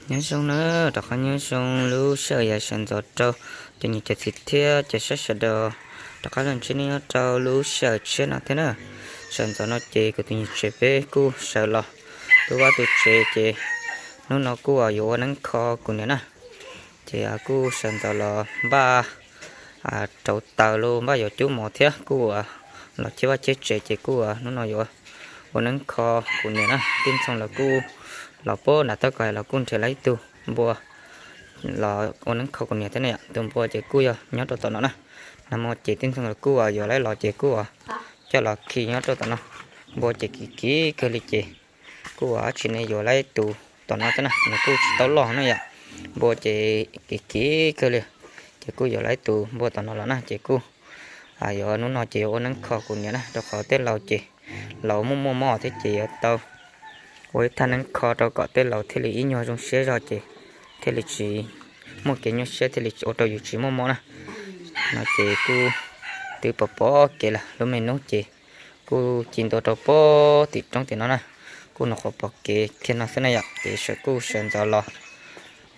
Nyob zoo na, rov qab nyob zoo lub sij hawm yav sawv ntxov rau cov niam cov txiv thiab cov saib sawv daws, rov qab los ntsib nej nyob rau lub sij hawm tshiab no thiab na. Sawv ntxov no ces kuv tus niam tsev peb kuj sawv los tu vaj tu tsev ces hnub no kuj yuav ua neeb kho kuv niam na. Ces kuj sawv ntxov los npaj rauv taws los npaj yuav cub mov thiab kuj los cheb vaj cheb tsev ces kuj hnub no yuav ua neeb kho kuv niam na. Tij Ntxhoo lawv kuj los puag nram tav ko los kuj nrhiav lawv ib tug npua los ua neeb kho kuv niam thiab na yom. Tus npua ces kuj yog nyob rau tom no na. Nag hmo ces Tij Ntxhoo lawv kuj yuav lawv los ces kuj coj los khi nyob rau tom no. Npua ces kim kim kawg li ces kuj ua dab tsi ne yuav lawv tus tom no thiab na, nws kuj tsis tau loj na yom. Npua ces kim kim kawg li, ces kuj yuav lawv tus npua tom no los na ces kuj yuav hnub no ces yuav ua neeb kho kuv niam na, rau qhov tej laus ces laus muaj muaj mob thiab ces yuav tau ua ib thaj neeb kho rau kom tej laus thiaj li ib nyuag zoo siab zog ces thiaj li tsis muaj kev nyuaj siab thiaj li ua rau yus tsis muaj mob na. No ces kuj twb pom pom kev lawm, lub me hnub ces kuj ci ntua rau puag tim roob tim no na, kuj nyuam qhuav pom kev kiag no xwb na yom. Ces sawv kuj sawv ntxov los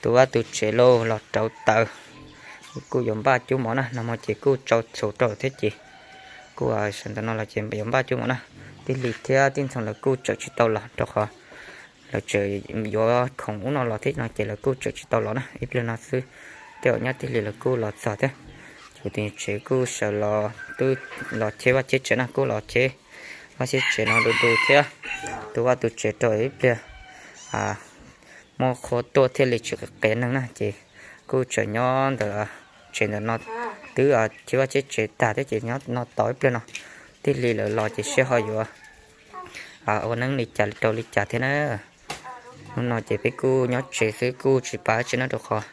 tu vaj tu tsev lauj, los rauv taws, kuj yuav npaj cub mov na. Nag hmo ces kuj tsau txhuv rau thiab ces kuj sawv ntxov no los ces yuav npaj cub mov na. Tij Hli thiab Tij Ntxhoo lawv kuj tseem tsis tau los rau qhov lawv tseem yuav khoom ub no los thiab no ces lawv kuj tseem tsis tau los na. Ib pliag no xwb tej zaum nyab Tij Hli lawv kuj los txog thiab. Ces kuv tus niam tsev kuj sawv los, twb los cheb vaj cheb tsev na, kuj los cheb vaj cheb tsev no du du thiab, tu vaj tu tsev rau ib pliag muaj qhua tuaj thiaj li tsis qias neeg na. Ces kuj tseem nyob ntawm tsev ntawm no, twb cheb vaj cheb tsev tag thiab ces nyob no tos ib pliag no Tij Hli lawv los ces seb ho yuav ua neeb li cas rau li cas thiab na. Hnub no ces peb kuj nyob tsev xwb kuj tsis pab tsi na, rau qhov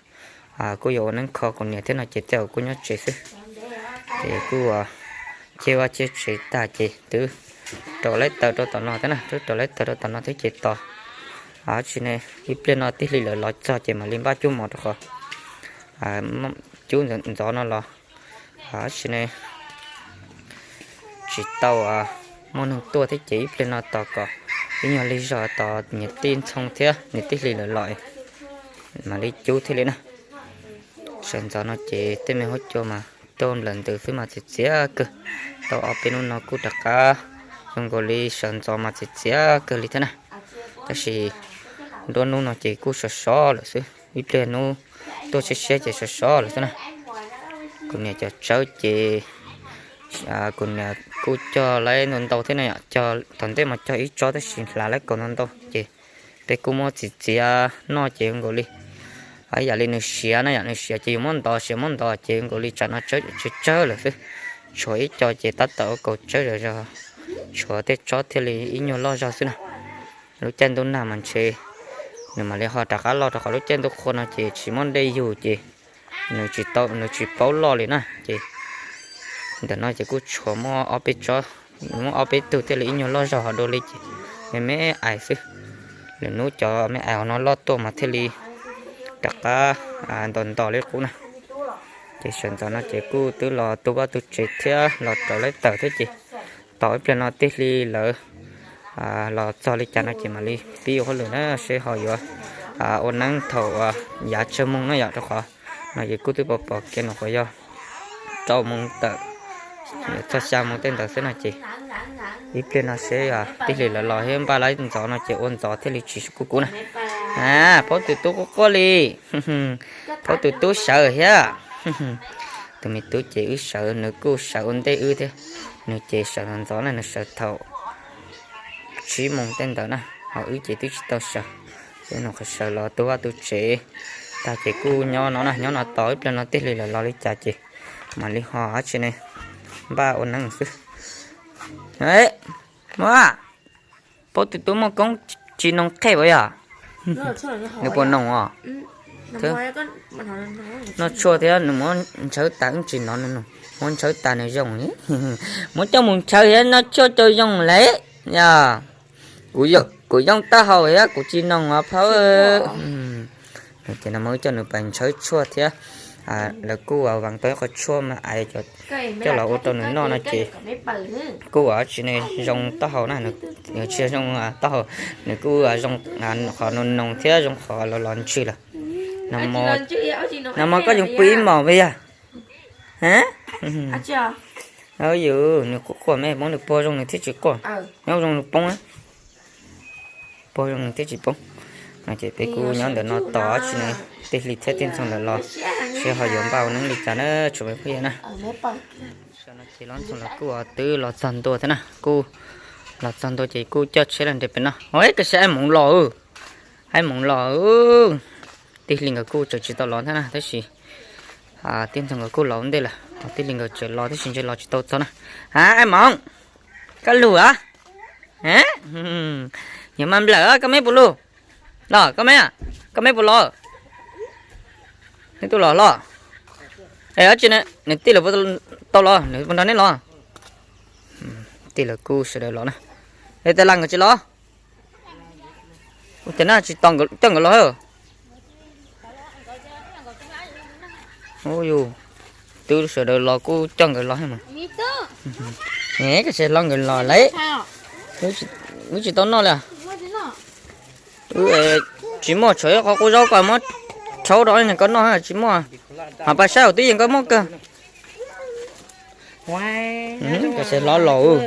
kuj yuav ua neeb kho kuv niam thiab no ces tej zaum kuj nyob tsev xwb. Ces kuj cheb vaj cheb tsev tag ces twb rau lawv taws rau tom no thiab na, twb rau lawv taws rau tom no thiab ces tos tsi ne, ib pliag no Tij Hli lawv los txog ces mam li npaj cub mov rau qhov cub ntxov no los tsi ne tsis tau muaj neeg tuaj thiab ces ib pliag no tos kom ib nyuag lig zog tos niam Tij Ntxhoo thiab niam Tij Hli lawv los mam li cub thiaj li na. Sawv ntxov no ces tej me huab cua mas tuaj nplawm ntws xwb mas txias txias kawg. Tau ob peb hnub no kuj rov qab zoo nkaus li sawv ntxov mas txias txias kawg li thiab na. Tab sis nruab hnub no ces kuj sov sov lawm xwb, ib pliag hnub tuaj siab siab ces sov sov lawm xwb na. Kuv niam cov tsawb ces kuv niam kuj cog lawv ntau ntau thiab na yom, cog tom ntej mas cog ib tsob tab sis hlav lawv kaus ntau ntau ces peb kuj muab txiav txiav noj ces zoo nkaus li ib yam li nws siav na yom, nws siav ces yus muab ntov siav muab ntov ces zoo nkaus li tsam no tsawb tsawb lawm xwb. Tshuav ib co ces tab tom ua kaus tsawb zog zog, tshuav tej tsob thiaj li ib nyuag loj zog xwb na. Lub caij ntuj nag mas ntshe nws mam li ho rov qab loj rau qhov lub caij ntuj qhua no ces tsis muaj dej yug ces nws tsis tau, nws tsis paub loj li na. Ces ntawm no ces kuj tshuav muaj ob peb tsob, muaj ob peb tug thiaj li ib nyuag loj zog ho dua li ces me me ais xwb. Lwm hnub cov me ais hauv no loj tuaj mas thiaj li rov qab ntos ntos li qub na. Ces sawv ntxov no ces kuj twb los tu vaj tu tsev thiab los rauv lawv taws thiab ces tos ib pliag no Tij Hli lawv los txog li cas no ces mam li pib ua hauj lwm na, seb ho yuav ua neeb thaum yav tsawg moos na yom, rau qhov no ces kuj twb pom pom kev no qhov yog rau moos tawm txog xya moos tej ntawd xwb no ces ib pliag no seb Tij Hli lawv los thiab npaj lawv ntxov no ces ua ntxov thiaj li tsis kub kub na. Paub tus tub quaj quaj li, paub tus tub sawv thiab. Tus me tub ces wb sawv, nws kuj sawv ua ntej wb thiab. Nws ces sawv ntxov ntxov na, nws sawv thaum tsib moos tej ntawd na, ho wb ces twb tsis tau sawv. Ces nws qhov sawv los tu vaj tu tsev tag ces kuj nyob no na, nyob no tos ib pliag no Tij Hli lawv los li cas ces mam li ho dab tsi ne npaj ua neeb xwb. Muab, paub tus tub muaj koob tsis noog qhej puas yog? Nws puas noog os? Noj tshuaj thiab nws muab ntshaw tas wb tsis hnov nws noog, muab ntshaw tas nws zoo. Muab coj mus ntshaw thiab noj tshuaj rau zoo lawm yog. Kuv, kuv yoo taub hau thiab kuv tsis noog os phauj. Ces no muab coj nws pais ntshaw tshuaj thiab Lawv kuj vaas tau ib qho tshuaj mas ais coj los ua rau nws noj no ces kuj ua tsis zoo taub hau na, tsis zoo taub hau, nws kuj zoo qhov noog noog thiab zoo qhov los los ntsws lawm. Nag hmo koj yuav pw ib mos vim yog? Yus nws quaj quaj me hmoov nws puag zoo nws thiaj tsis quaj, nyob zoo nws poob, puag zoo nws thiaj tsis poob. No ces peb kuj nyob ntawm no tos tsis nws tij hli thiab tij ntxoog lawv los seb ho yuav npaj ua neeb li cas na tsoom me phooj ywg na. Ces los ntxoog los kuj twb los txog ntua thiab na, kuj los txog ntua ces kuj coj tsheb los nres pem no. Ua koj saib hmoov los, hmoov los, tij hli nkawd kuj tseem tsis tau los thiab na tab sis tij ntxoog nkawd kuj los ua ntej lawm, tij hli nkawd tseem los tab sis ntshe los tsis tau txog na. Ha, hmoov, koj lug a? Yog mas nplawm koj me puas lug? Los koj me, koj me puas los? Neb tuaj los hlo? Es dab tsi nws tij lawv puas tau los, nws puas nrog neb los? Tij lawv kuj sawv daws los na. Es tais las nkawd tsis los? Ua cas na tsis tos coj nkawd los? Ub, yus twb sawv daws los kuj coj nkawd los thiab mas. Koj tsis hlob nkawd los lawm, wb tsis tau noj li. Tsis muaj, tshuav ib qho qub zaub koj muab rhaub rau koj noj, tsis muaj. Mas pais saib hauv twb yeej koj muab kawg. Koj tsis hlob los,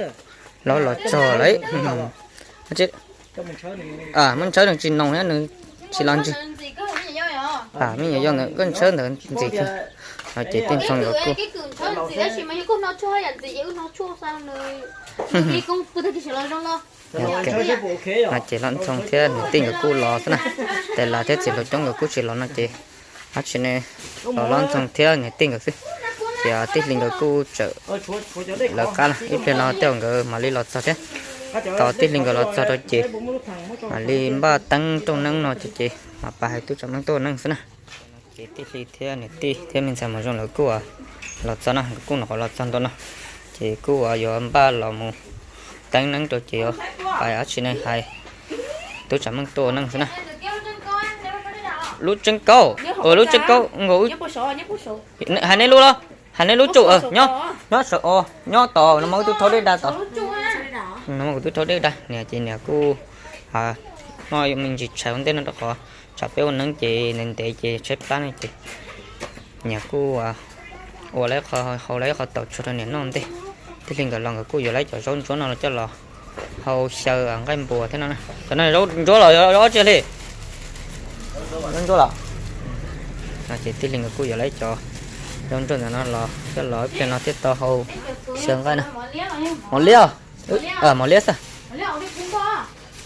hlob los txog lawm. Muab ntshawb nws tsis noog thiab nws tsis los ntsis. Me nyuam yaus ntawd koj ntshawb ntawd ntxim. No ces tij ntxoog nkawd kuj no ces los ntxoog thiab niam tij nkawd kuj los xwb na. Tais las thiab txiv hluas coob nkawd kuj tsis los no ces dab tsi ne, los los ntxoog thiab niam tij nkawd xwb. Ces tij hli nkawd kuj tseem lawv qab na, ib pliag no tej zaum nkawd mam li los txog thiab. Tos tij hli nkawd los txog rau ces mam li npaj teeb rooj neeb no ces, ces mam pab hais tub tsam neeb tuaj neeb xwb na. Ces tij hli thiab niam tij thiab me ntxhais Maum Zoo lawv kuj los txog no, nkawd kuj nyuam qhuav los txog ntua no, ces kuj yuav npaj los mus teeb neeb rau ces yuav pais dab tsi ne hais tub tsam neeb tuaj neeb xwb na. Lub tseeb kaub, ua lub tseeb kaub nkaus, hais nej lub los, hais nej lub tsuj, nyob, nyob sawv, nyob tod no mas kuv twb rhaub dej da tod. No mas kuv twb rhaub dej da, niam ces niam kuj noj me ntsis tshais ua ntej no rau qhov tsam peb ua neeb ces ntev ntev ces tshaib plab ne ces niam kuj ua lawv qho, hau lawv qhov taus tshuaj rau niam noj ntej. Tij hli nkawd los nkawd kuj yuav lawv cov zaub ntsuab no los coj los hau xyaw nqaij npua thiab no. Cov no zaub ntsuab los yog ob tsi hli? Zaub ntsuab los. No ces tij hli nkawd kuj yuav lawv cov zaub ntsuab ntawm no los coj los ib pliag no thiaj tau hau xyaw nqaij na. Mos liab, mos liab xwb.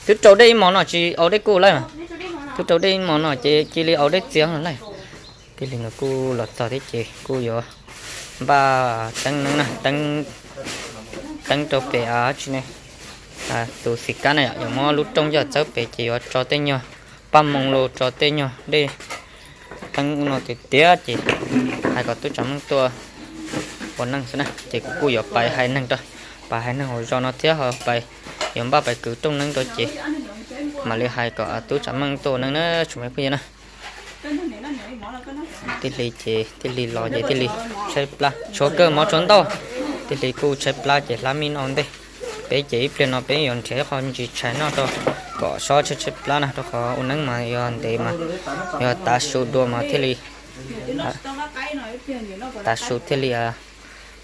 Twb rau dej ib hmos no tsis au dej kuj lawm. Twb rau dej ib hmos no ces cia li au dej txias lawm. Tij hli nkawd kuj los txog thiab ces kuj yuav npaj teeb neeb na, teeb rau pem dab tsi ne, tus xim kab na yom, yuav muab lub rooj coj txawb pem ces yuav tso tej nyuag paj moo los tso tej nyuag dej teeb no tiag tiag ces hais kom tub tsam neeb tuaj ua neej xwb na. Ces kuv kuj yuav pais hais neeg rau, pais hais neeg hauv zos no thiab ho pais yuav npaj pais kwv rooj neeb rau ces mam li hais kom tub tsam neeb tuaj ua neej na tsoom me phooj ywg na. Tij hli ces tij hli los ces tij hli tshaib plab, tshuav kawg mov tshuav ntau. Tij hli kuj tshaib plab ces hlab mij noj ntej. Peb ces ib pliag no peb yuav nrhiav ib qho ntsis tshais noj rau kom sob tshaib tshaib plab na, rau qhov ua neeb mas yog ntev mas yog tav su dua mas thiaj li, tav su thiaj li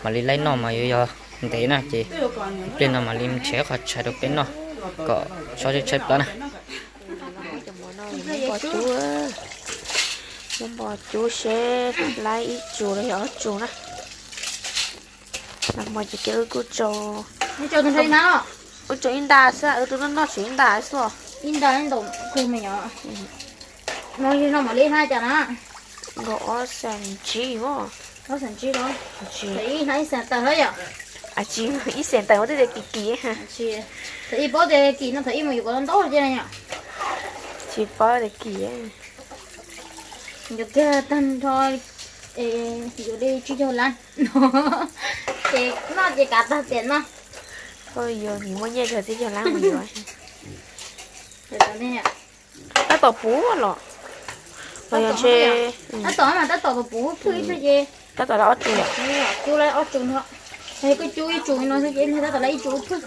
mam li laib noj mas yuav yog ntev na ces ib pliag no mam li nrhiav ib qho tshais rau peb noj kom sob tshaib tshaib plab na. Muab npo cub, muab npo cub seb laib ib tsu los yog ob tsu na. Nag hmo ces wb kuj tsau, wb tsau ib nta xwb, wb twb noj noj tsuas ib nta xwb os. Ib nta ib ntaus kawg me nyuam. No yog no mam li hais cas na? Nkaus ob xees tsib os. Ob xees tsib los? Thaum ib hnav ib xees tawm hab yom. Tsis, ib xees tawm ua twb tias kim kim. Thaum ib paub tias kim no thaum ib mus yuav kom ntau ntau ces yom. Tsis paub tias kim. Yuav kiag tag nrho, yuav li tsib caug lab no. Ces noj ces kav tag tiam no. Koj yuav, nws muaj nyiaj tsib caug lab mus yuav. Tab tom puv los. Tab tom mas tab tom puv phwj ib pliag ces tab tom lawv ob tsu, cub lawv ob tsu no. Yog koj cub ib tsu no xwb ces tab tom lawv ib tsu phwj.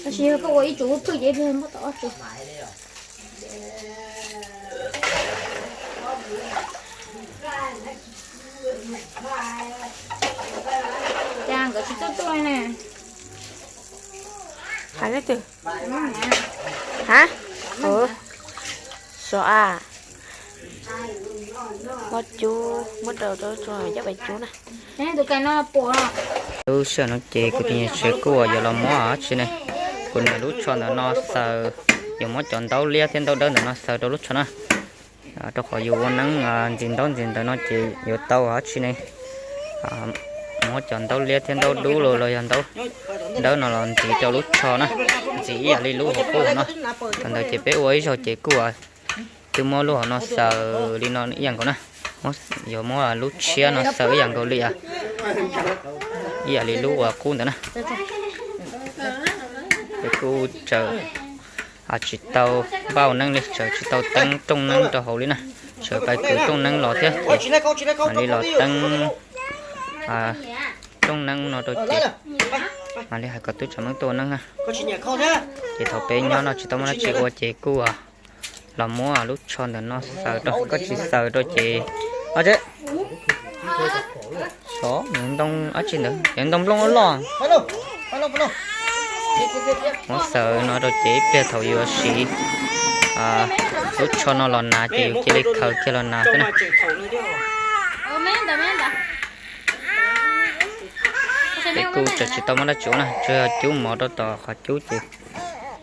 Tab sis yog koj ua ib tsu phwj ces ib pliag muab tau ob tsu. Cas nkawd tsis tuaj tuaj ne? Hais leej twg? Hab? Sov a. Muab cub, muab rau rau coj pais cub na. Lub sij hawm no ces kuv tus niam tsev kuj yuav los muab dab tsi ne, kuv niam lub tsho ntawm no xaws, yuav muab cov ntaub liab thiab ntaub dawb ntawm no xaws rau lub tsho na. Rau qhov yus ua neeb ntxiv ntaub ntxiv ntawv no ces yuav tau dab tsi ne, muab cov ntaub liab thiab ntaub dub los los yog ntaub dawb no los ntxiv rau lub tsho na, ntxiv ib yam li lub hauv qub no. Thaum ntawd ces peb ua ib zaug ces kuj twb muab lub hauv no xaws li no ib yam nkaus na, yuav muab lub tshiab no xaws ib yam nkaus li, ib yam li lub uas qub ntawd na. Ces kuj tsaws tsis tau npaj neeb li, tsaws tsis tau teeb rooj neeb rau hauv li na, tsaws pais kwv rooj neeb los thiab ces mam li los teeb rooj neeb no rau ces mam li hais kom tub tsav meej tuaj ua neeb na. Ces thaum peb nyob no tsis tau muaj dab tsi ua ces kuj los muab lub tsho ntawm no xaws rau, koj tsis xaws rau ces, o, ntoo dab tsi ntawd, cov ntoo nplooj loj loj. Muab xaws no rau ces ib pliag thaum yuav siv lub tsho no los nas ces yus cia li khaws kiag los nas xwb na. Ces kuj tsaws tsis tau muaj dab tsi ua na, tsuas yog cub mov rau tom qhov cub ces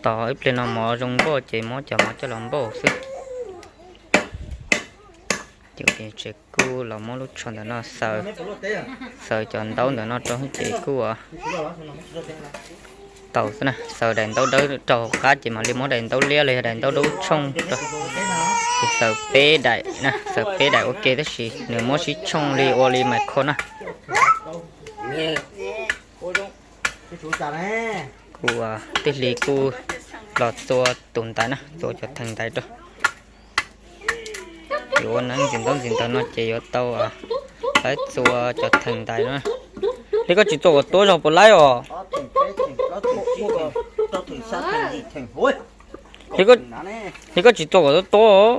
tos ib pliag no mov zoo npauj ces muab cov mov coj los npauj xwb. Ces kuj los muab lub tsho ntawm no xaws, xaws cov ntaub ntawm no rau ces kuj tau xwb na, xaws daim ntaub dawb rau hauv qab ces mam li muab daim ntaub liab los yog daim ntaub dub tshooj rau. Ces xaws peb daim na, xaws peb daim ua ke tab sis nws muab sib tshooj li ua li mais kho na. Kuv tij Hli kuj los txua tus ntaiv na, txua cov theem ntaiv rau. Yuav ua neeb ntxiv ntaub ntxiv ntawv no ces yuav tau laib txua cov theem ntaiv no. Hli, koj tsis txua kom tuab zog puas laib os? Hli, koj tsis txua kom tuab tuab,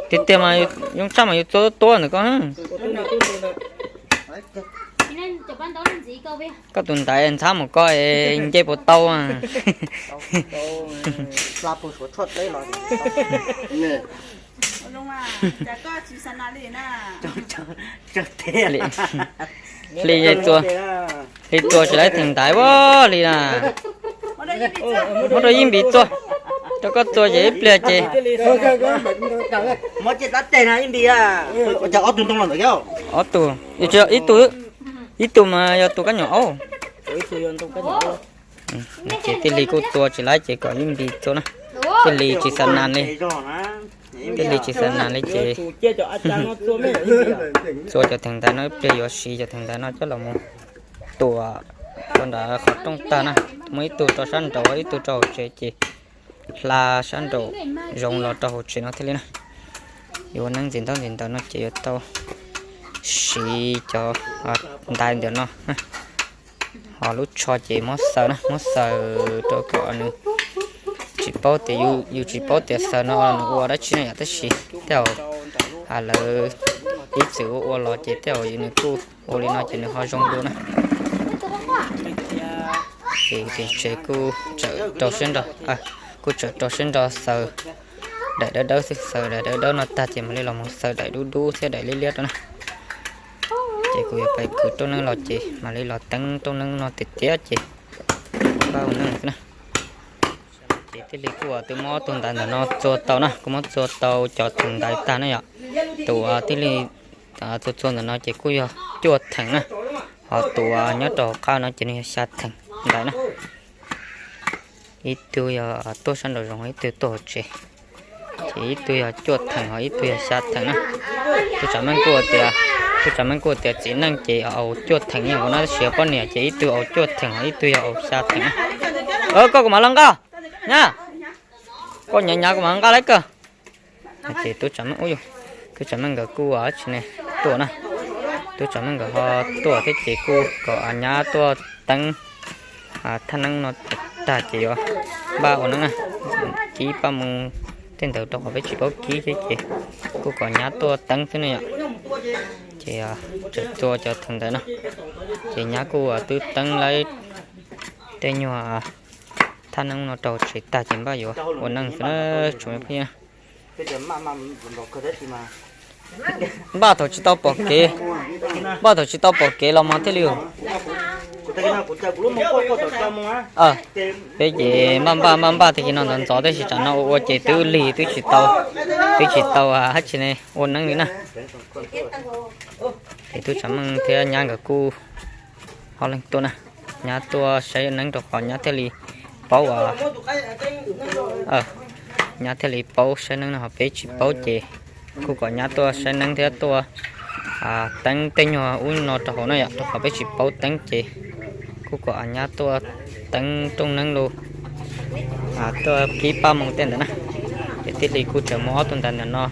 tiag tiag mas zoo tshaj mas yus txua tuab tuab ntawm koj. Koj tus ntaiv ntxhab mus koj nce puas tau? Hli, Hli txua tsis laib theem ntaiv a Hli na. Muab rau Yij Npis txua, rau koj txua ces ib pliag ces. Ob tug, ib tug, ib tug mas yog tus kab nyom aub. Ces tij Hli kuj txua tsis laib ces kom Yij Npis txua na. Tij Hli tsis xa nas li, tij Hli tsis xa nas li ces txua cov theem ntaiv no ib pliag yuav siv cov theem ntaiv no coj los mus tuam rau nram qhov rooj tag na. Muab ib tug rau sab nraud ib tug rau hauv tsev ces hla sab nraud zoov los rau hauv tsev no thiaj li na. Yuav ua neeb ntxiv ntaub ntxiv ntawv no ces yuav tau siv cov ntaiv ntawm no, ho lub tsho ces muab xaws na, muab xaws rau kom nws tsis paub tias, yus tsis paub tias xaws no nws ua dab tsi na yom, tab sis tej zaum lawv ib txwm ua ua los ces tej zaum nws kuj ua li no ces nws ho zoo dua na. Ces tsev kuj tsaws rau siab nrog, kuj tsaws rau siab nrog xaws daim dawb dawb xwb, xaws daim dawb dawb no tag ces mam li los mus xaws daim dub dub thiab daim liab liab rau na. Ces kuv yuav pais kwv rooj neeb los ces mam li los teeb rooj neeb no tiag tiag ces pab ua neeb xwb na. Ces tij Hli kuj twb muab ob tug ntaiv ntawm no txua tau na, kuj muab txua tau cov theem ntaiv tag na yom. Tus tij Hli txua txua ntawm no ces kuj yog cuaj theem na, ho tus nyob rau hauv qab no ces nws yog xya theem ntaiv na. Ib tug yog tuaj sab nraum zoov, ib tug tuaj hauv tsev, ces ib tug yog cuaj theem ho ib tug yog xya theem na. Tub Tsav Meej kuj tias, tub Tsav Meej kuj tias txiv neej ces au cuaj theem yog nkaus na, tab sis poj niam ces ib tug au cuaj theem ho ib tug yog au xya theem na. Koj kuv mam los nqa na, koj nyav nyav kuv mam nqa lawm kawg. Ces tub Tsav Meej ub yus, Tub Tsav Meej nkawd kuj tsis ne tuaj na. Tub Tsav Meej nkawd ho tuaj thiab ces kuj kom nyab tuaj teeb thaj neeb no tag ces yuav npaj ua neeb na, kib paj moo tej ntawd rau qhov peb tsis paub kib thiab ces kuj kom nyab tuaj teeb xwb ne yom. Ces tseem tua cov theem ntawd no, ces nyab kuj twb teeb lawm tej nyuag thaj neeb no rau tsev tag ces npaj yuav ua neeb xwb na tsoom me phooj ywg. Npaj thaum tsis tau pom kev, npaj thaum tsis tau pom kev los mas thiaj li peb ces npaj npaj npaj npaj tag kis no ntxov ntxov tab sis tsam no ua ua ces twb lig twb tsis tau, twb tsis tau hab tsi ne ua neeb li na. Ces Tub Tsav Meej thiab nyab nkawd kuj ho leej tuaj na, nyab tuaj saib neeb rau qhov nyab thiaj li paub, nyab thiaj li paub saib neeb no ho peb tsis paub ces kuj kom nyab tuaj saib neeb thiab tuaj teeb tej nyuag ub no rau hauv na yom, rau qhov peb tsis paub teeb ces kuj kom nyab tuaj teeb rooj neeb lug, tuaj kib paj moo tej ntawd na. Ces tij Hli kuj tseem muab ob tug ntaiv ntawm no,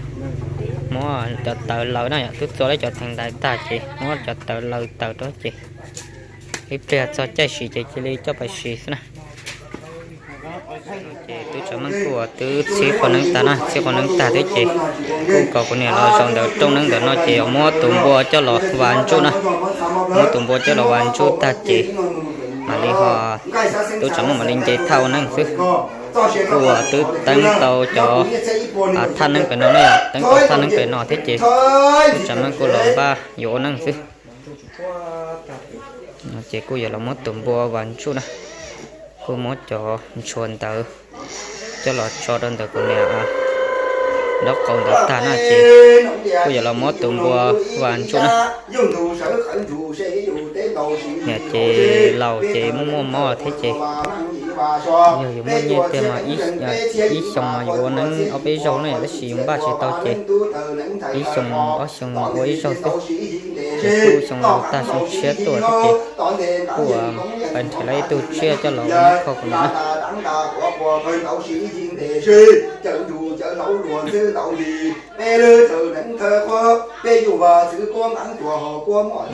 muab cov tawv laws na yom, twb txua lawm cov theem ntaiv tag ces muab cov tawv laws taws rau ces ib pliag txog caij siv ces cia li coj pais siv xwb na. Ces Tub Tsav Meej kuj twb txhib qhua neeb tag na, txhib qhua neeb tag thiab ces kuj kom kuv niam los zaum ntawm rooj neeb ntawm no ces muab tus npua coj los vas ntsuj na. Muab tus npua coj los vas ntsuj tag ces mam li ho, Tub Tsav Meej mam li nce thaj ua neeb xwb. Kuj twb teeb tau cov thaj neeb pem no na, teeb tau thaj neeb pem no thiab ces Tub Tsav Meej kuj los npaj yuav ua neeb xwb. Ces kuj yuav los muab tus npua vas ntsuj na, kuj muab cov ntshua ntawd coj los tso rau ntawm kuv niam nraub qaum ntawd tag na ces kuj yuav los muab tus npua vas ntsuj na. Niam ces laus ces muaj muaj mob thiab ces yog yuav muaj nyiaj tiag mas ib xyoos mas yuav ua neeb ob peb zaug ne, tab sis yus npaj tsis tau ces ib xyoos ob xyoos ua ib zaug xwb. Ces kuj xyoo laus tag xyoo tshiab tuaj thiab ces kuj pais nrhiav lawv ib tug tsiaj coj los ua neeb kho kuv niam na.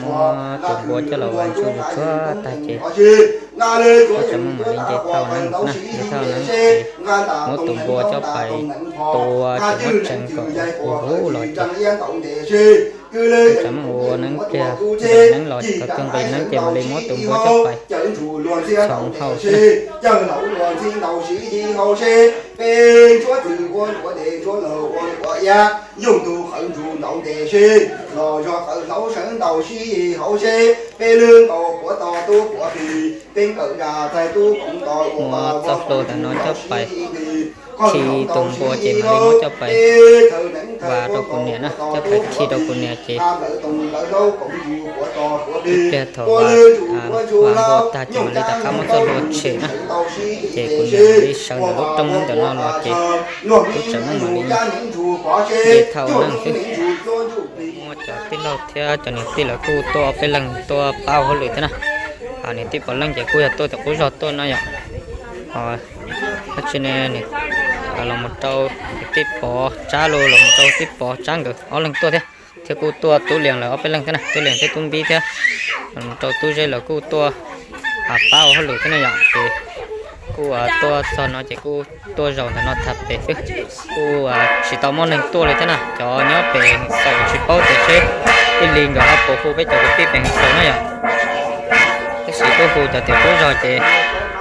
Muab tus npua coj los vas ntsuj zus tsuag tag ces Tub Tsav Meej mam li nce thaj ua neeb na, nce thaj ua neeb ces muab tus npua coj pais tua ces muab tseev kom huv huv los ces Tub Tsav Meej ua neeb pliag, nqis neeb los thaum twg nqis neeb ces mam li muab tus npua coj pais txhoov hau xwb na. Muab txoj hlua ntawm no coj pais khi tus npua ces mam li muab coj pais vas rau kuv niam na, coj pais khi rau kuv niam ces ib pliag thaum vas npua tag ces mam li rov qab muab txoj hlua tshem na. Ces kuv niam mam li sawv ntawm lub rooj ntawm no los ces Tub Tsav Meej mam li nce thaj ua neeb xwb. Muaj cov tij laug thiab cov niam tij lawv kuj tuaj peb leeg tuaj pab ua hauj lwm thiab na. Niam tij Pov Leej ces kuj yog tuaj tim qub zog tuaj no yom. Tab sis ne los mus rau niam tij Pov Tsab los, los mus rau tij Pov Tsab nkawd ob leeg tuaj thiab, thiab kuj tuaj Tub Lias lawv ob peb leeg thiab na, Tub Lias thiab Tub Npib thiab los mus rau Tub Zeb lawv kuj tuaj pab ua hauj lwm thiab na yom. Ces kuj tuaj txog no ces kuj tuaj zaum ntawm no tham pem xwb, kuj tsis tau muaj neeg tuaj li thiab na. Cov nyob pem Heev Xaus tsis paub tias seb Tij Lis nkawd ho puas hu peb cov kwv tij pem Heev Xaus na yom. Tab sis kuj hu cov tim qub zog ces,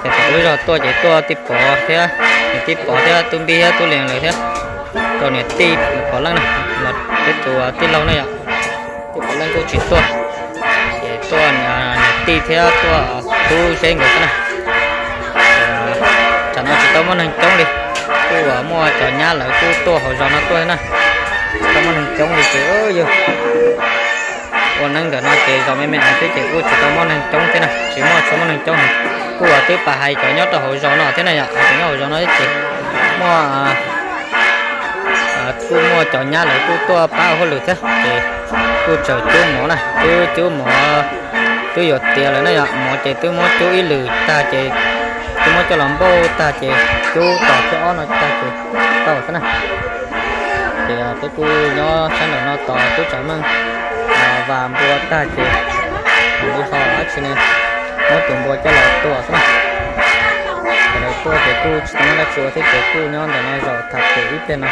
cov tim qub zog tuaj ces tuaj tij Pov thiab, niam tij Pov thiab Tub Npib thiab Tub Lias lawv thiab, rau niam tij Pov Leej na, los peb tus tij laug na yom. Tij Pov Leej kuj tsis tuaj, ces tuaj niam tij thiab tuaj Tub Zeb nkawd xwb na. Tsam no tsis tau muaj neeg coob li, kuj muaj cov nyab lawv kuj tuaj hauv zos no tuaj na, tsis tau muaj neeg coob li ces yog ua neeb ntawm no ces zos me me xwb ces kuj tsis tau muaj neeg coob thiab na, tsis muaj tsis muaj neeg coob. Kuj twb pab hais cov nyob rau hauv zos no thiab na yom, cov nyob hauv zos no ces muaj, kuj muaj cov nyab lawv kuj tuaj pab hauj lwm thiab ces kuj tseem cub mov na, twb cub mov, twb yuav tiav lawm na yom, mov ces twb muab cub ib lwm tag ces twb muab coj los npauj tag ces cub tos thib ob no tag ces tau xwb na. Peb kuj nyob sab nraum no tos tub Tsav Meej vas npua tag ces mam li ho dab tsi ne, muab tus npua coj los tua xwb na. Thaum lawv tuaj ces kuj tsis tau muaj dab tsi ua thiab ces kuj nyob ntawm no zaum tham pem ib pliag no,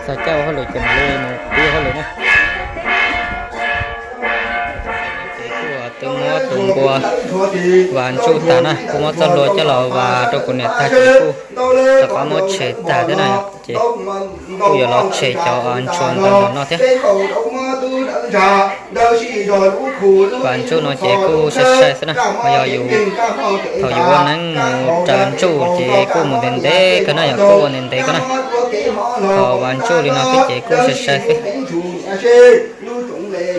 txog caij ua hauj lwm ces mam li mus pib ua hauj lwm na. Ces kuj twb muab tus npua vas ntsuj tag na, kuj muab txoj hlua coj los vas rau kuv niam tag ces kuj rov qab muab tshem tag thiab na yom. Ces kuj yuav los tshem cov ntshua ntawd ntawm no thiab. Vas ntsuj no ces kuj sai sai xwb na, yog yus, thaum yus ua neeb mus raws ntsuj ces kuj mus ntev ntev kawg na yom, kuj ua ntev ntev kawg na. Thaum vas ntsuj li no xwb ces kuj sai sai xwb.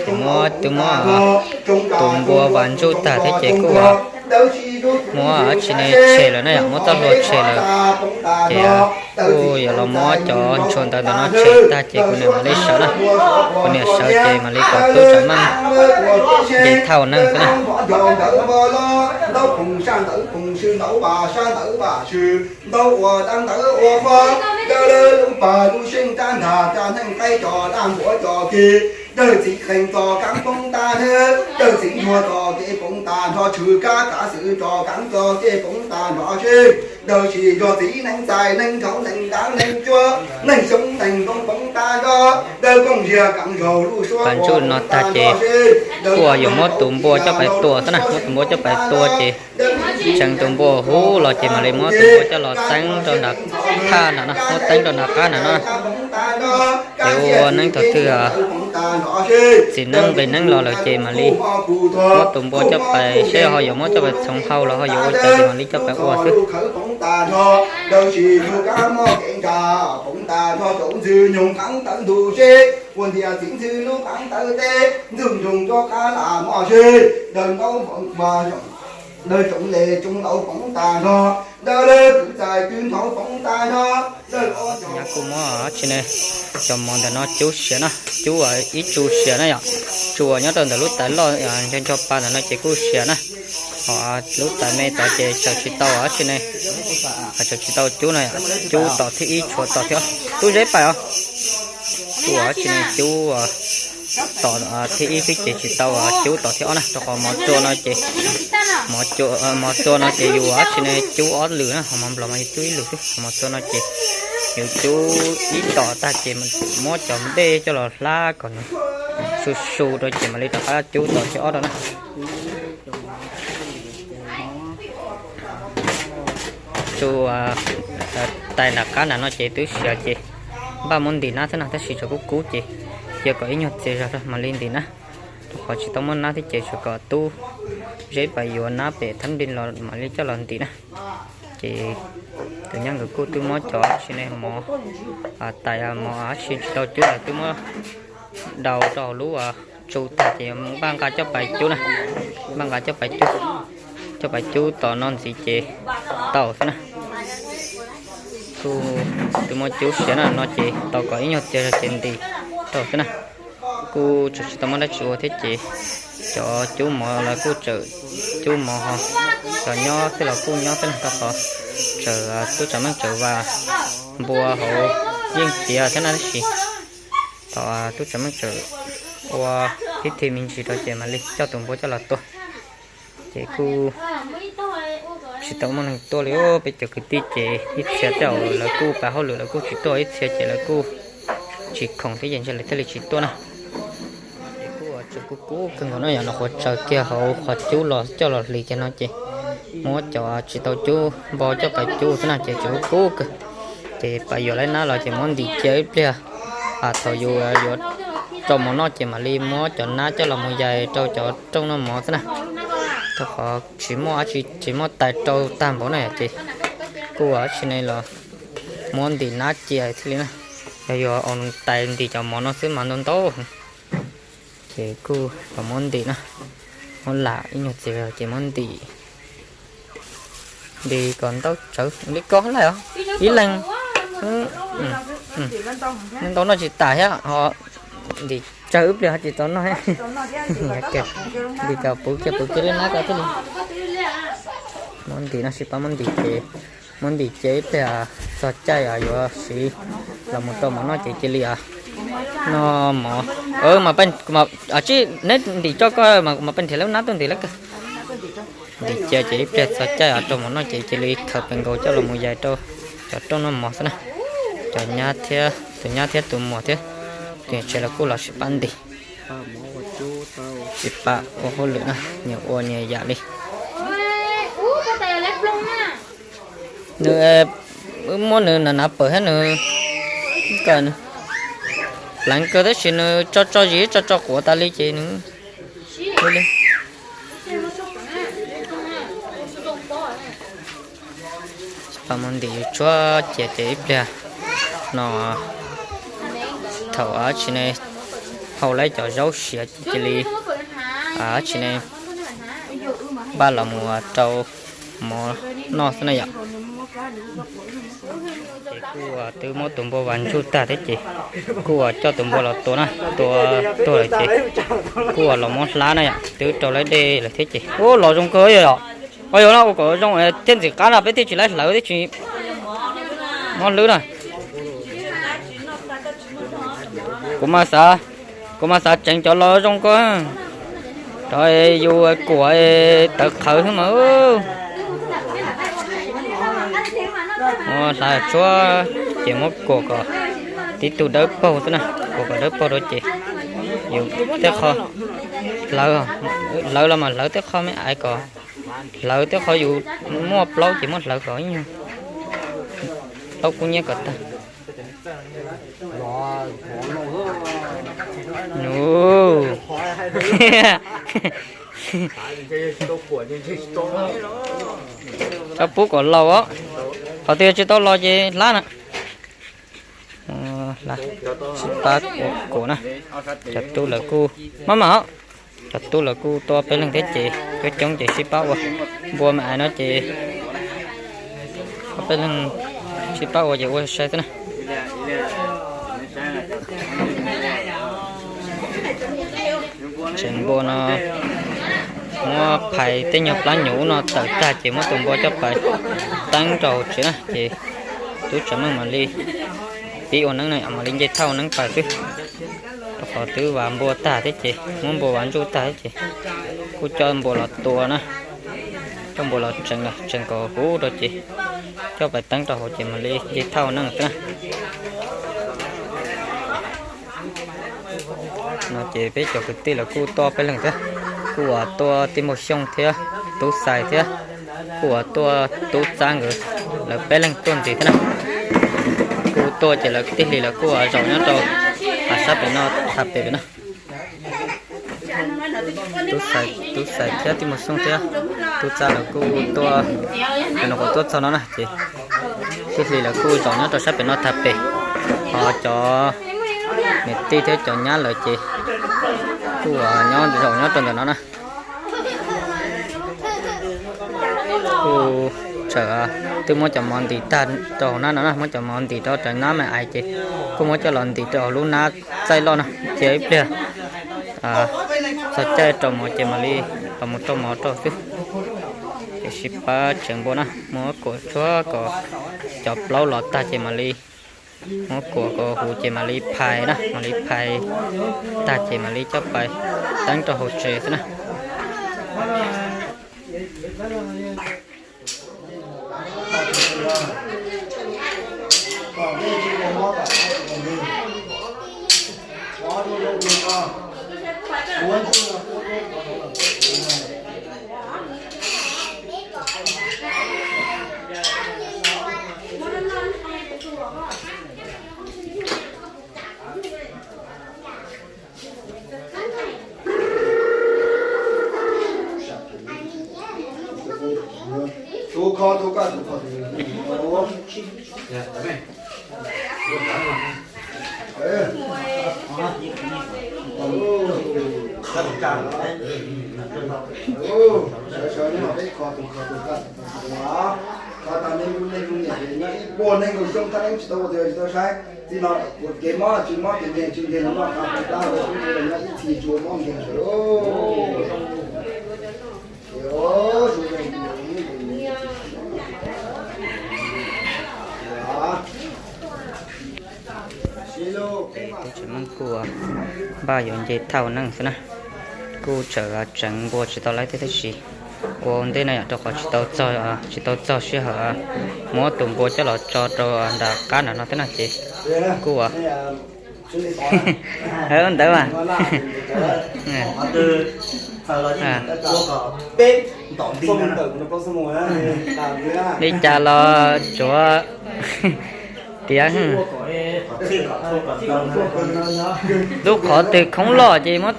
Ces muab, twb muab tus npua vas ntsuj tag thiab ces kuj muab dab tsi ne tshem lawm na yom, muab txoj hlua tshem lawm. Ces kuj yuav los muab cov ntshua ntawd ntawm no tshem tag ces kuv niam mam li sawv na. Kuv niam sawv ces mam li kom tub Tsav Meej nce thauj neeg xwb na. Ntau ua dab ntawd ua qhuav, dawb lub pag lub seej rab nthag rab neeg qaib cov dab npuav cov kiv, dawb txiv qees txo kab poob tag nrho, dawb txiv ntsuag txo kev poob tag nrho, tshwm kab kav xwm tso kab txo kev poob tag nrho seb, dawb sis yog txiv neej txais neeg thaum neeg dab neeg cuab, neeg xyoob neeg zoo poob tag nrho, dawb kooj ziag kav zaug lub suab. Pas ntsuj no tag ces kuj yuav muab tus npua coj pais tua xwb na, muab tus npua coj pais tua ces tseev tus npua huv los ces mam li muab tus npua coj los teeb rau nram thaj nram no, muab teeb rau nram qab nram no. Ces ua neeb thaum twg txiv neeb nqis neeb los lawm ces mam li muab tus npua coj pais, seb ho yuav muab coj pais txhoov hau los ho yuav ua cas ces mam li coj pais ua xwb. Nyab kuj muab tsi ne, cov mov ntawm no cub siav na, cub ib tsu siav na yom, tsuas nyob rau ntawm lub tais loj ncho ncho pa ntawm no ces kuj siav na. Ho lub tais me tod ces tsaws tsis tau tsi ne, tsaws tsis tau cub na, cub tom thib ib tshuav tom thib ob, tub zeb pais os. Tsuas tsi ne cub tom thib ib xwb ces tsis tau cub tom thib ob na, rau qhov mov tsua no ces, mov tsua no ces yus tsi ne cub ob lwm na, ho mov nplos mas yus cub ib lwm xwb, mov tsua no ces yus cub ib tom tag ces muab cov npej coj los hlab kom nws su su rau ces mam li rov qab cub tom thib ob rau na. Tsuas tais nram qab nram no ces twb siav ces npaj muab ntim nab xwb na, tab sis tseem kub kub ces cia kom ib nyuag txias zog mam li ntim na. Rau qhov tsis tau muaj nab thiab ces tsuas kom tub zeb pais yuav nab pem thab npli los mam li coj los ntim na. Ces tus nyab nkawd kuj twb muab cov tsi ne mov, tais mov tsi tsis tau cub los twb muab daus rau hauv lub tsu tag ces npaj nqa coj pais cub na, npaj nqa coj pais cub, coj pais cub tom no ntxiv ces tau xwb na. Kuj twb muab cub siav na no ces tau kom ib nyuag txias zog ces ntim tau xwb na. Kuj tseem tsis tau muaj dab tsi ua thiab ces cov cub mov los kuj tseem cub mov ho, cov nyob xwb los kuj nyob xwb na, rau qhov tsaws tub Tsav Meej tsaws vas npua hauv yeej tiav thiab na, tab sis thaum tub Tsav Meej tsaws ua pib thi me ntsis rau ces mam li coj tus npua coj los tua. Ces kuj tsis tau muaj neeg tuaj li, peb cov kwv tij ces ib txhia tej zaum lawv kuj pas hauj lwm lawv kuj tsis tuaj, ib txhia ces lawv kuj tsis khoom thiab ces ntshe lawv thiaj li tsis tuaj na. Ces kuj tseem kub kub kawg nkaus no yom, no qhuav tsaws kiag hauv qhov cub los coj los hliv kiag no ces muab cov tsis tau cub npua coj pais cub xwb na ces tseem kub kub kawg. Ces pais yuav laib nab los ces muab ntim cia ib pliag, thaum yus yuav rau mov noj ces mam li muab cov nab coj los mus yais rau cov rooj noj mov xwb na. Rau qhov tsis muaj dab tsi, tsis muaj tais rau tag npaum na ces kuj ua dab tsi ne los muab ntim nab cia thiaj li na. Yog yuav tais ntim cov mov no xwb mas ntau ntau. Ces kuj los muab ntim na, muab lam ib nyuag txiv ces muab ntim, ntim kom ntau tsawv li ko laij os. Ib leeg ntau noj tsis tas thiab ho ntim tsawv ib pliag ho tsis tau noj. Ntim kom puv kiag puv kiag lub nab ko thiaj li muab ntim no, sib pab muab ntim ces muab ntim cia ib pliag txog caij yuav siv Los mus rau mov noj ces cia li noj mov. Mas peb, neb ntim tso koj mas kuv mam peb nrhiav lub nab tuaj ntim lawv kawg. Ntim cia ces ib pliag txog caij rau mov noj ces cia li khaws pes nkaus coj los mus yais rau cov rooj noj mov xwb na. Cov nyab thiab tus nyab thiab tus muam thiab tus niam tsev los kuj los sib pab ntim, sib pab ua hauj lwm na, nyias ua nyias yam li. Nws, wb muab nws na nav pawg thiab nws kawg, pleev kawg tab sis nws tso tso zis tso tso quav tas li ces nws li. Mus ntim yus tshuab cia ces ib pliag no thaum tsis ne hau lawv cov zaub siav cia li tsis ne npaj los mus rau mov noj xwb na yom. Ces kuj twb muab tus npua vas ntsuj tag thiab ces kuj coj tus npua los tua na, tua tuag lawm ces kuj los muab hlab na yom, twb rau lawv dej lawm thiab ces ua los zoo kawg yom. Ua yog no ua kom zoo thiaj ntxim qab na peb thiaj tsis laib hlawv thiab tsis muab hlwb na. Kuv mas xav, kuv mas xav tseev cov los zoo kawg. Cov yus kuam tawv qhawv xwb mas. Muab hlab tshuab ces muab kuam kom tib tug dawb paug xwb na, kuam kom dawb paug rau ces yus tej qho hlawv, hlawv los mas hlawv tej qho me aiv kom hlawv tej qho yus muaj plaub ces muab hlawv kom ib nyuag plaub kub nyiab kom tag. Nws, txhob pub kom laus os, qhov twg tsis tau los ces hlab na. Sib pab kuam na, cov tub lawv kuj maj mam, cov tub lawv kuj tuaj peb leeg thiab ces coob coob ces sib pab ua, npua me aiv no ces ob peb leeg sib pab ua ces ua sai xwb na. Tseev npua no muab phais tej nyuag plab nyuv no tawm tag ces muab tus npua coj pais teeb rau hauv tsev na ces tub tseem meej mam li pib ua neeb na, mam li nce thaj ua neeb pais xwb. Rau qhov twb vas npua tag thiab ces muab npua vas ntsuj tag thiab ces kuj coj npua los tua na, coj npua los tseev, tseev kom huv rau ces coj pais teeb rau hauv ces mam li nce thaj ua neeb xwb na. No ces peb cov kwv tij lawv kuj tuaj peb leeg thiab, kuj uas tuaj Tij Npauj Xyooj thiab Tub Xais thiab, kuj uas tuaj Tub Txab nkawd, lawv peb leeg tuaj ntxiv thiab na. Kuj tuaj ces lawv tij hlis lawv kuj uas zaum nyob rau sab pem no, tha pem pem no. Tub Xais thiab Tij Npauj Xyooj thiab Tub Txab lawv kuj tuaj, no kuj tuaj txog no na ces tij hlis lawv kuj zaum nyob rau sab pem no tha pem, ho cov niam tij thiab cov nyab lawv ces kuj uas nyob zaum nyob rau ntawm no na. Kuj txawm twb muab cov mov ntim tag rau hauv nab no na, muab cov mov ntim rau cov nab me aiv ces kuj muab coj los ntim rau hauv lub nab txaij loj no, cia ib pliag txog caij rau mov ces mam li los mus rau mov rau xwb. Ces sib pab tseev npua na, muab kuam tshuab kom cov plaub los tag ces mam li muab kuam kom huv ces mam li phais na, mam li phais tag ces mam li coj pais teeb rau hauv tsev xwb na. Sawv sawv nyob peb kho tus kho tus kaj tus kho tus kho, kho tau nej lub neej lub niam ces nyob ib puag neej nkaus xyoo thaj neeb tsis tau ua twg tsis tau saib. Txij no ua kev mob tsis mob kev nkeeg tsis nkeeg los noj qab pem tab ua tub nyob ib txhis tsis ua mob nkeeg lawm. Meej kuj npaj yuav nce thauj neej xwb na, kuj tseem tseev npua tsis tau laib thiab tab sis ua ntej no yom, rau qhov tsis tau txog, tsis tau txog sij hawm muab tus npua coj los tso rau nram qab nram no thiab no ces kuj ua ntawd mas li cas los tsuav tiav lub qhov twg khoob loj ces muab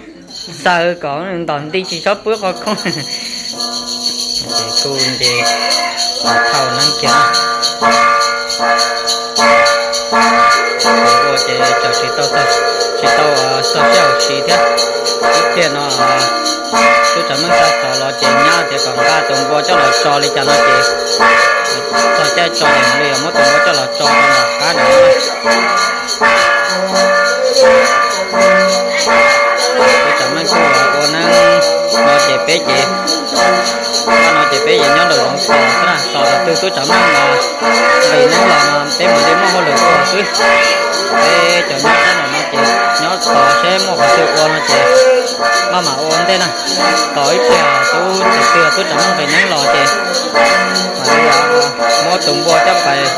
xaws kom ntom nti tsis txhob pub qhov khoob. Ces kuj nce thauj neeb kiag ua ces tseem tsis tau, tsis tau txog sij hawm siv thiab. Ib pliag no tub Tsav Meej xa xov los ces nyab tias kom nqa tus npua coj los tso li cas no ces txog caij tso ces mam li yuav muab tus npua coj los tso rau nram qab ntawd. Tub Tsav Meej kuj ua neeb no ces peb ces, no ces peb yeej nyob nraum zoov tos xwb na, tos tus twg tub Tsav Meej nqis neeb los no peb mam li muaj hauj lwm ua xwb. Peb cov nyob sab nraum no ces nyob tos seb muaj qhov twg ua no ces maj mam ua ua ntej na. Tos ib pliag tub, tus twg tub Tsav Meej nqis neeb los ces mam li muab tus npua coj pais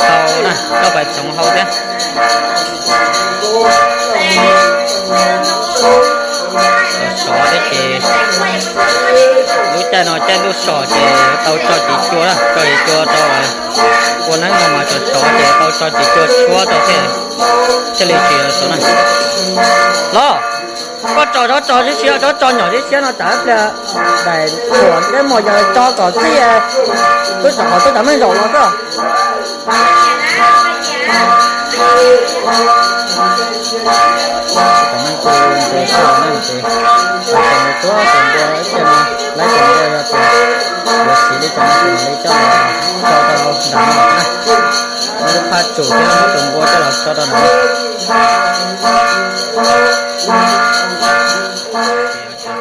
hau na, coj pais txhoov hau thiab. Sov sov thiab ces lub caij no caij ntuj sov ces tau tso cim cua na, tso cim cua rau ua neeb no mas sov sov ces tau tso cim cua tshuab rau thiaj, thiaj li tsis sov na. Los, koj tso tsob tso siab siab, tsob tso nyom siab siab no tsam ib pliag daim uas neb muag yog tso kom txij, twb tsam qhov twb tsam meej zaum los xwb. Tus neeg tus npua, tus npua ib pliag no, lawv tus npua yog tias yuav siv li cas no ces mam li coj los tso rau nram no na. Muab lub phaj tsum thiab muab tus npua coj los tso rau nram no.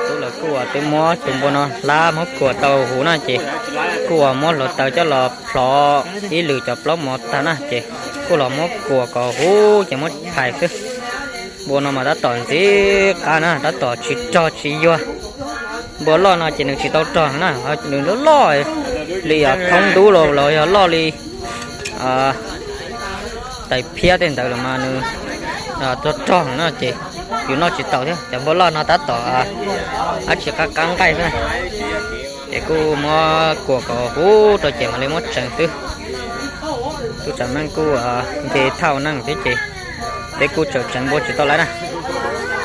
Tub lawv kuj twb muab tus npua no hlab muab kuam tau huv na ces kuj muab hluav taws coj los plhov ib lwm cov plaub mov tag na ces kuj los muab kuam kom huv ces muab phais xwb. Npua no mas tab tom ntxim qab na, tab tom tsis rog tsis yuag. Npua loj no ces nws tsis tau rog na, nws loj loj li thoob ntub los los yog loj li tais phiab tej ntawd los mas nws rog rog na ces yus noj tsis tau thiab. Cov npua loj no tab tom dab tsi qab qab nqaij xwb na. Ces kuj muab kuam kom huv rau ces mam li muab tseev xwb. Tub Tsav Meej kuj nce thauj neej thiab ces peb kuj tseem tseev npua tsis tau lawm na.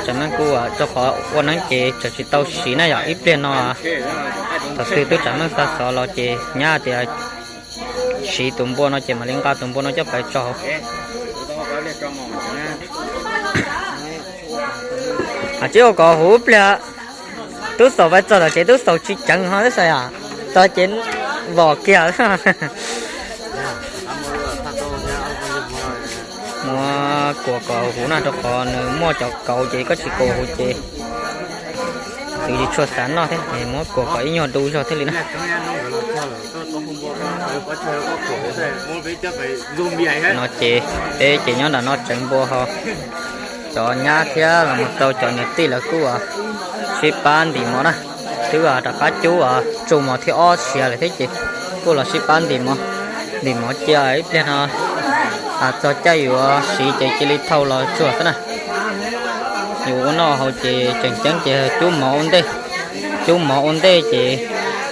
Tsav Meej kuj rau qhov ua neeb ces tseem tsis tau siv na yom, ib pliag no thaum twg tub Tsav Meej xa xov los ces nyab tias siv tus npua no ces mam li nqa tus npua no coj pais tso hauv. Tsis ua kom huv pliag, tub xaus pais txog tom tsev tub xaus tsis ceev ho tub xaus yom, txog ces vom kiag. Muab kuam kom huv na, rau qhov nws muaj cov kauv ces koj tsis kuam huv ces nws tsis tshua xav noj thiab, muab kuam kom ib nyuag du zog thiaj li na. No ces peb ces nyob nram no tseev npua ho cov nyab thiab los mus rau cov niam tij lawv kuj sib pab ntim mov na. Twb rov qab cub tsuj mov thib ob siav lawm thiab ces kuj los sib pab ntim mov. Ntim mov cia ib pliag no txog caij yuav siv ces cia li thau los tsuag xwb na. Yus ua noj haus ces tseem ceeb ces cub mov ua ntej. Cub mov ua ntej ces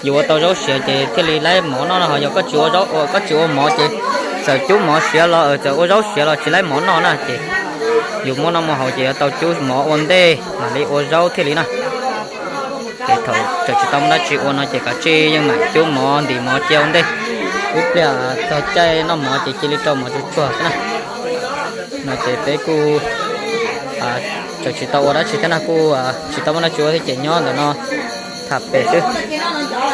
yus ua tau zaub siav ces thiaj li laib mov noj no, ho yog koj tsis ua zaub, koj tsis ua mov ces txawm cub mov siav los txawm ua zaub siav los tsis laib mov noj na ces yus muaj noj muaj haus ces yuav tau cub mov ua ntej mam li ua zaub thiaj li na. Ces thaum tseem tsis tau muaj dab tsi ua no ces kav tsij yeej mam cub mov ntim mov cia ua ntej, ib pliag txog caij noj mov ces cia li rau mov tsuag tsuag xwb na. No ces peb kuj tseem tsis tau ua dab tsi thiab na, kuj tsis tau muaj dab tsi ua thiab ces nyob ntawm no tham pem xwb.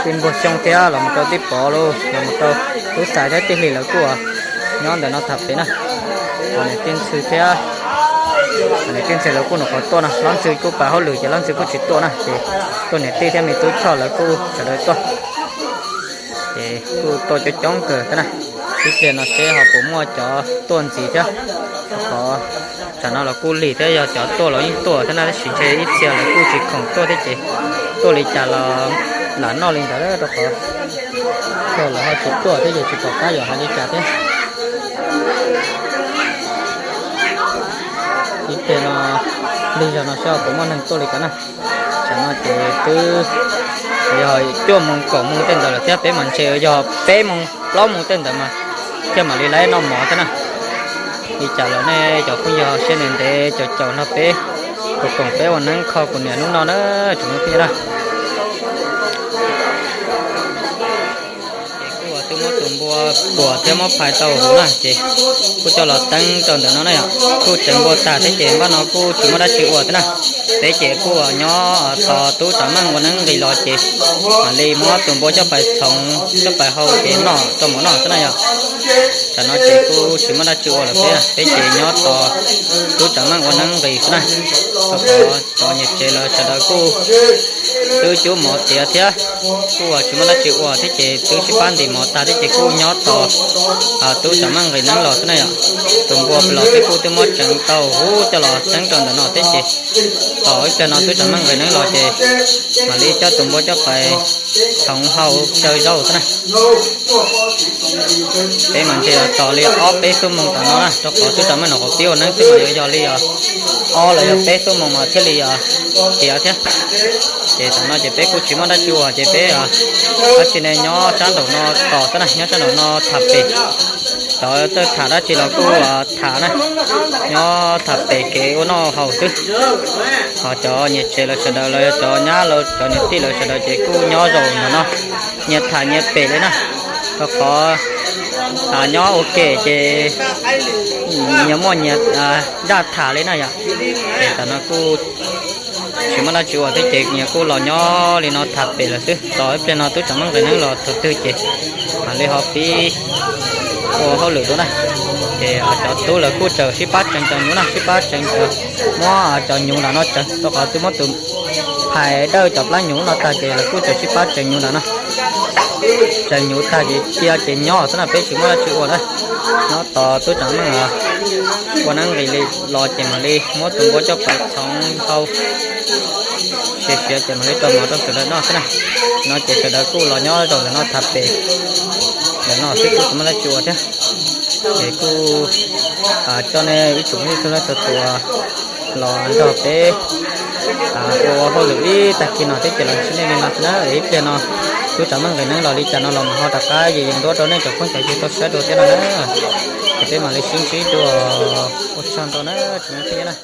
Tij Npuag Xyooj thiab los mus rau Tij Pov los mus rau Tub Xais thiab Tij Hlis lawv kuj nyob ntawm no tham pem na. Niam tij Ntxhw thiab, niam tij Ntxhw lawv kuj nyuam qhuav tuaj no, Lob Ntxhw kuj pas hauj lwm ces Lob Ntxhw kuj tsis tuaj na ces tuaj niam tij thiab me tub Choj lawv kuj sawv daws tuaj. Ces kuj tuaj coob coob kawg thiab na. Ib pliag no seb ho puas muaj cov tuaj ntxiv thiab, qhov Tam no los kuj lig thiab, yog cov tuaj los yeej tuaj thiab na, tab sis ntshe ib txhia lawv kuj tsis khoom tuaj thiab ces tuaj li cas los lam noj li ntawd rau qhov lawv ho tsis tuaj thiab ces tsis pom qab yuav hais li cas thiab. Ib pliag no, lig zog no seb puas muaj neeg tuaj li cas na. Tam no ces twb yog cuaj moos kaum moos tej ntawd lawm thiab, peb mas ntshe yog peb moos plaub moos tej ntawd mas thiaj mam li lawv noj mov thiab na. Li cas los nej cov phooj ywg seb ntev ntev caum caum nrog peb, kuv koom peb ua neeb kho kuv niam hnub no na, tsoom phooj ywg na. Ces kuj twb muab tus npua puam thiab muab phais tau huv na, ces kuj coj los teeb rau ntawm no na yom. Kuj teev npua tag thiab ces npaj no kuj tsis muaj dab tsi ua thiab na. Peb ces kuj nyob tos tub Tsav Meej ua neeb nqis los ces mam li muab tus npua coj pais txhoov coj pais hau ces noj rau mov noj xwb na yom. Tam no ces kuj tsis muaj dab tsi ua lawm peb, peb ces nyob tos tub Tsav Meej ua neeb nqis xwb na. Rau qhov cov niam tsev lawv sawv daws kuj twb cub mov tiav thiab, kuj tsis muaj dab tsi ua thiab ces twb sib pab ntim mov tag thiab ces kuj nyob tos tub Tsav Meej nqis neeb los xwb na yom. Tus npua los peb kuj twb muab tseev tau huv coj los teeb rau ntawm no thiab ces tos ib pliag no tub Tsav Meej nqis neeb los ces mam li coj tus npua coj pais txhoov hau xyaw zaub xwb na. Peb mas ntshe yuav tos li ob peb xuab moos tom no na, rau qhov tub Tsav Meej no qhov pib ua neeb xwb mas yuav yog li ob los yog peb xuab moos mas thiaj li tiav thiab. Ces tam no ces peb kuj tsis muaj dab tsi ua ces peb tab sis ne nyob sab nraum no tos xwb na, nyob sab nraum no tham pem. Cov txawj tham dab tsi los kuj tham na, nyob tham pem kev ua noj haus xwb. Ho cov niam tsev lawv sawv daws los yog cov nyab lawv cov niam tij lawv sawv daws ces kuj nyob zaum ntawm no, nyias tham nyias pem li na. Rau qhov nyob ua ke ces nyias muaj nyias zaj tham li na yom. Ces tam no kuj tsis muaj dab tsi ua thiab ces nyias kuj los nyob li no tham pem lawm xwb, tos ib pliag no tub Tsav Meej nqis neeb los thaum twg ces mam li ho pib ua hauj lwm dua na. Ces cov tub lawv kuj tseem sib pab tseev cov nyuv na, sib pab tseev cov, muab cov nyuv nram no tseev, rau qhov twb muab tus phais dawj cov plab nyuv no tag ces lawv kuj tseem sib pab tseev nyuv nram no. Tseev nyuv tag ces cia ces nyob xwb na, peb tsis muaj dab tsi ua na. Nyob tos tub Tsav Meej ua neeb nqis li los ces mam li muab tus npua coj pais txhoov hau siav siav ces mam li rau mov rau sawv daws noj xwb na. No ces sawv daws kuj los nyob zaum ntawm no tham pem ntawm no xwb, kuj tsis muaj dab tsi ua thiab. Ces kuj coj nej ib tsoom phooj ywg txhua leej txhua tus los nrog peb ua hauj lwm ib tag kis no thiab ces los ntsib nej li no xwb na. Ib pliag no tub Tsav Meej nqis neeb los li cas no los mam ho rov qab yees yees duab rau nej cov phooj cov ywg tau saib dua thiab no na. Ces peb mam li sib ntsib dua, ua tsaug ntau na tsoom phooj ywg na.